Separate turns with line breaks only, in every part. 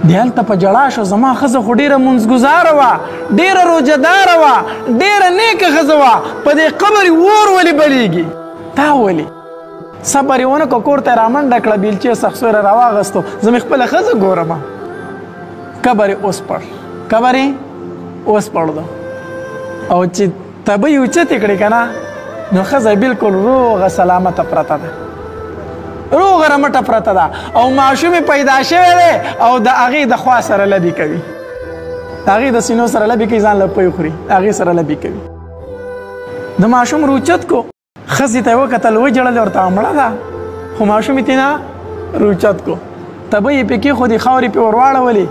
دی هلته په ژړا شو، زما ښځه خو ډېره مونځګزاره وه، ډېره روژهداره وه، ډېره نیکه ښځه وه، په دې قبر یې اور ولې بلېږي؟ تا ولې؟ صبر یې ونه کړ، کور ته یې رامنډه کړه، بیلچې سخسور یې راواغستو، زه مې خپله ښځه ګورم. قبر یې وسپړ، قبر یې وسپړدو، او چې تبه یې اوچتې کړې که نه، نو ښځه یې بلکل روغه سلامته پرته ده، روغه رمټه پرته ده، او ماشوم یې پیدا شوی دی او د هغې د خوا سره لبې کوي، د هغې د سینو سره لبې کوي، ځان له پی خوري، د هغې سره لبې کوي. د ماشوم روچت کو، ښځې ته یې وکتل، وژړل، ورته مړه ده، خو ماشوم یې ترېنه روچت کو، تبه یې پې کېښودې، خاورې پې ور واړولې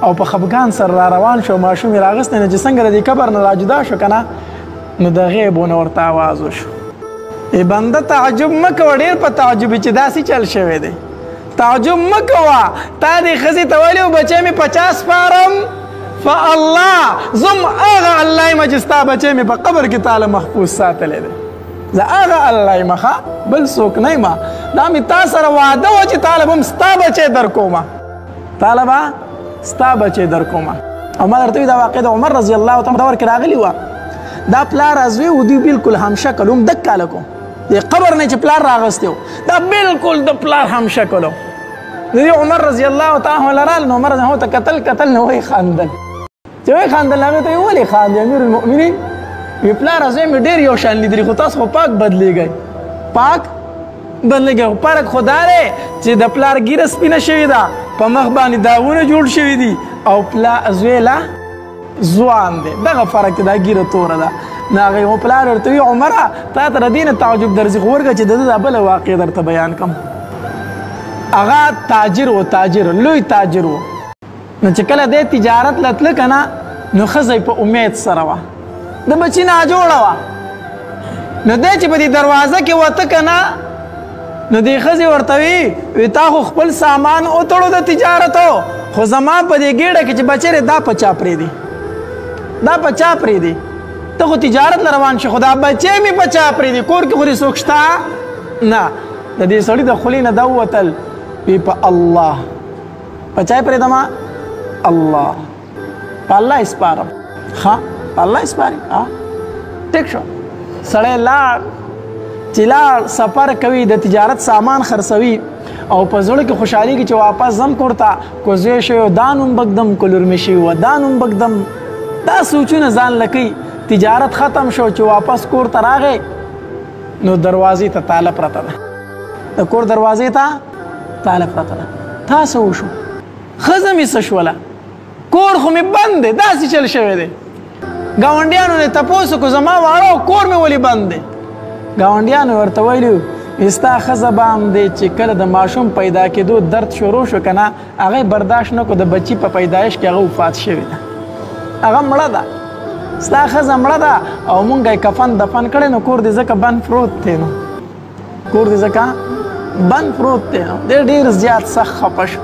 او په خفګان سره را روان شو. ماشوم یې راغستی نه چې څنګه د دې قبر نه راجدا شو که نه، نو د غیبو نه ورته اواز وشو، ای بنده تعجب مه کوه، ډېر په تعجب چې داسې چل شوی دی، تعجب مه کوه، تا دې ښځې ته ویلي و بچی مې په چا سپارم؟ فالله، زم هغه الله یم چې ستا بچی مې په قبر کې تاله محفوظ ساتلی دی، زه هغه الله یم، ښه بل څوک نه یم، دا مې تا سره وعده وه چې تاله به هم ستا بچی در کومه، تاله به ستا بچی در کومه. او ما درته ویل دا واقع د عمر رضی الله تعالی دور کې راغلي وه. دا پلار ازوی و، دوی بالکل همشکل هم دک کاله کو، د قبر نه چې پلار راغستی و، دا بالکل د پلار همشکل و. د دې عمر رضی الله تعالی لرال، نو عمر رضی الله ته کتل کتل، نو ویې خندل، چې ویې خندل هغې ته یې ولې خاندې امیر المؤمنین؟ وی پلار زوی مې ډېر یو شان لیدلی، خو تاسو خو پاک بدلېږئ، پاک بدلېږئ، خو فرق خو دا دی چې د پلار ږیره سپینه شوې ده، په مخ باندې داغونه جوړ شوي دي، او پلار زوی لا ځوان دی، دغه فرق دی، دا ږیره توره ده. نو هغه یو پلار ورته وي، عمره تا ته د دې نه تعجب درځي، خو ورګه چې د ده دا بله واقع درته بیان کړم. هغه تاجر و، تاجر، لوی تاجر و. نو چې کله دی تجارت له تله که نه، نو ښځه یې په امید سره وه، د بچي ناجوړه وه. نو دی چې په دې دروازه کې وته که نه، نو دې ښځې ورته وي، وي تا خو خپل سامان وتړو د تجارت، خو زما په دې ګېډه کې چې بچی دی دا په چا پرېږدي، دا په چا پرېږدي؟ ته خو تجارت له روان شې، خو دا بچی مې په چا پرېږدي؟ کور کې خو دې څوک شته نه. د دې سړي د خولې نه دا ووتل، وي په الله، په چا یې پرېږدم؟ الله، په الله یې سپارم. ښه، په الله یې سپاري، ټیک شو. سړی لاړ، چې لاړ سفر کوي، د تجارت سامان خرڅوي، او په زړه کې خوشحالېږي چې واپس ځم کور ته، که زوی شوی دا نوم به ږدم، که لور مې شوې وه دا نوم به ږدم، دا سوچونه ځان له کوي. تجارت ختم شو، چې واپس کور ته راغی، نو دروازې ته تاله پرته ده، د کور دروازې ته تاله پرته ده. تا څه وشو؟ ښځه مې څه شوله؟ کور خو مې بند دی، داسې چل شوی دی. ګاونډیانو نه تپوس وکړو، زما واړه او کور مې ولې بند دی؟ ګاونډیانو ورته ویلي وو، ستا ښځه به هم دی چې کله د ماشوم پیدا کېدو درد شروع شو که نه، هغه یې برداشت نه کړو، د بچي په پیدایش کې هغه وفات شوې ده، هغه مړه ده، ستا ښځه مړه ده او مونږ یې کفن دفن کړی، نو کور دې ځکه بند پروت دی، نو کور دې ځکه بند پروت دی. نو دی ډېر زیات سخت خفه شو،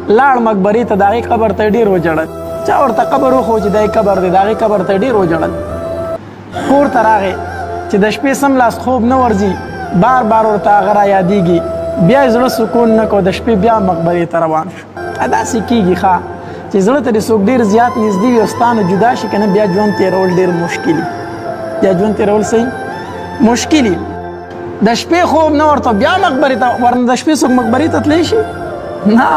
لاړ مقبرې ته، د هغې قبر ته یې ډېر وژړل. چا ورته قبر وښود چې دا یې قبر دی، د هغې قبر ته یې ډېر وژړل. کور ته راغی، چې د شپې سم لاس خوب نه ورځي، بار بار ورته هغه را یادېږي، بیا یې زړه سکون نه کو، د شپې بیا مقبرې ته روان شو. داسې کېږي ښه چې زړه ته دې څوک ډېر زیات نږدې وي او ستا نه جدا شي که نه، بیا ژوند تېرول ډېر مشکل وي، بیا ژوند تېرول صحیح مشکل وي. د شپې خوب نه ورته، بیا مقبرې ته ورنه، د شپې څوک مقبرې ته تللی شي؟ نه،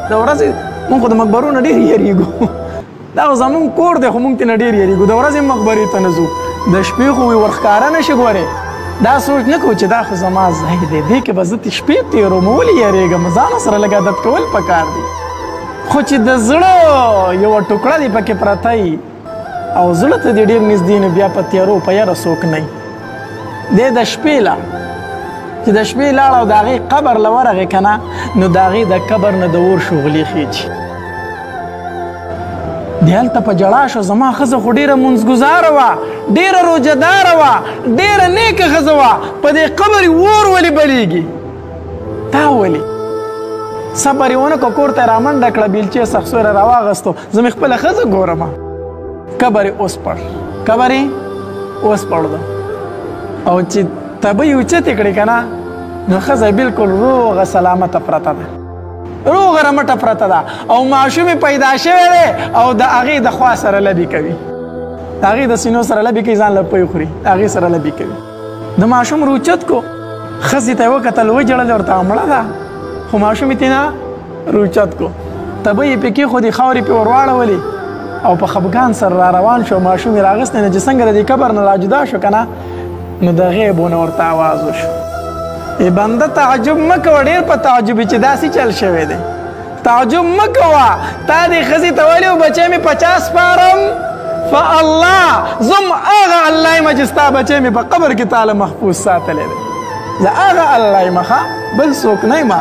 د ورځې مونږ خو د مقبرو نه ډېر یریږو، دا خو زمونږ کور دی، خو مونږ ترې نه ډېر یریږو، د ورځې مقبرې ته نه ځو، د شپې خو وي ورښکاره نه شي. ګورې دا سوچ نه کوو چې دا خو زما ځای دی، دې کې به زه شپې تېروم، ولې یریږم؟ ځان سره لږ عادت کول پکار دي. خو چې د زړه یوه ټوکړه دې پکې پرته وي او زړه ته دې ډېر نږدې، نو بیا په تیارو په یاره څوک نه وي. دی د شپې لاړ، چې د شپې لاړ او د هغې قبر له ورغی که نه، نو د هغې د قبر نه د اور شغلې خېږي. دی هلته په ژړا شو، زما ښځه خو ډېره مونځګزاره وه، ډېره روژهداره وه، ډېره نیکه ښځه وه، په دې قبر یې اور ولې بلېږي؟ تا ولې؟ صبر یې ونه کړ، کور ته یې رامنډه کړه، بیلچې سخسور یې راواغستو، زه مې خپله ښځه ګورم. قبر یې وسپړ، قبر یې وسپړدو، او چې تبه یې اوچتې کړې که نه، نو ښځه یې بلکل روغه سلامته پرته ده، روغه رمټه پرته ده او ماشوم پیدا شوی دی او د هغې د خوا سره لبې کوي، د هغې د سینو سره لبې کوي، ځان له پی خوري، د هغې سره لبې کوي. د ماشوم روچت کو، ښځې ته یې وکتل، وژړل، ورته مړه ده، خو ماشوم یې ترېنه روچت کو، تبه یې پې کېښودې، خاورې پې ور واړولې او په خفګان سره را روان شو. ماشوم یې راغستی نه چې څنګه د دې قبر نه راجدا شو که نه، نو د غیبو نه ورته اواز وشو، ای بنده تعجب مه کوه، ډېر په تعجب چې داسې چل شوی دی، تعجب مه کوه، تا دې ښځې ته ویلي و بچی مې په چا سپارم؟ فالله، زم هغه الله یم چې ستا بچی مې په قبر کې تاله محفوظ ساتلی دی، زه هغه الله یم، ښه بل څوک نه یم،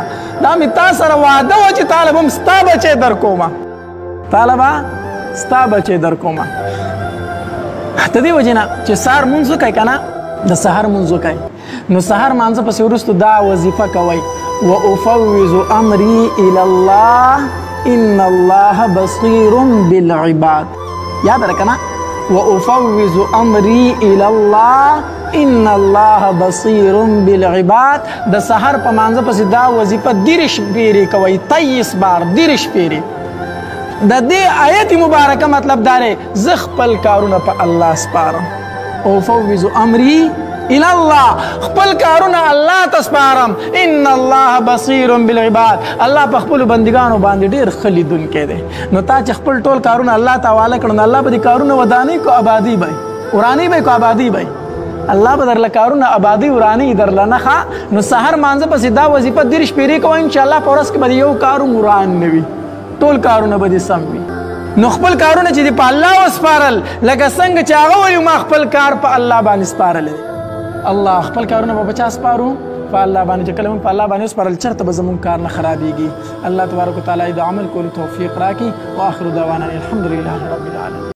دا مې تا سره وعده وه چې تاله به هم ستا بچی در کومه، تاله به ستا بچی در کومه. د دې وجې نه چې سهار مونځ وکړئ که نه، د سهار مونځ وکړئ، نو سهار مانځه پسې وروسته دا وظیفه کوئ، وأفوض أمري إلى الله إن الله بصير بالعباد. یاد را که نه، وأفوض أمري إلى الله إن الله بصير بالعباد. د سهار په مانځه پسې دا وظیفه 30 پیرې کوئ، 23 بار 30 پیرې. د دې آیت مبارکه مطلب دا دی، زه خپل کارونه په الله سپارم، أفوض أمري إلى الله، خپل کارونه الله ته سپارم، ان الله بصیر بالعباد، الله په خپلو بندګانو باندې ډېر ښه لیدونکی دی. نو تا چې خپل ټول کارونه الله ته حواله کړو، نو الله به دې کارونه ودانۍ کو آبادي به، ورانۍ به کو آبادي به، الله به درله کارونه آبادي ورانۍ درله نه ښه. نو سهار مانځه پسې دا وظیفه 30 پیرې کوه، انشاءالله په ورځ کې به دې یو کار هم وران نه وي، ټول کارونه به دې سم وي. نو خپل کارونه چې دې په الله وسپارل، لکه څنګه چې هغه وایي ما خپل کار په الله باندې سپارلی دی. الله خپل کارونه به په چا سپارو؟ په الله باندې. چې کله موږ په الله باندې وسپارل، چېرته به زموږ کار نه خرابېږي. الله تبارک وتعالی د عمل کولو توفیق راکړي. واخر دعوانا الحمدلله رب العالمین.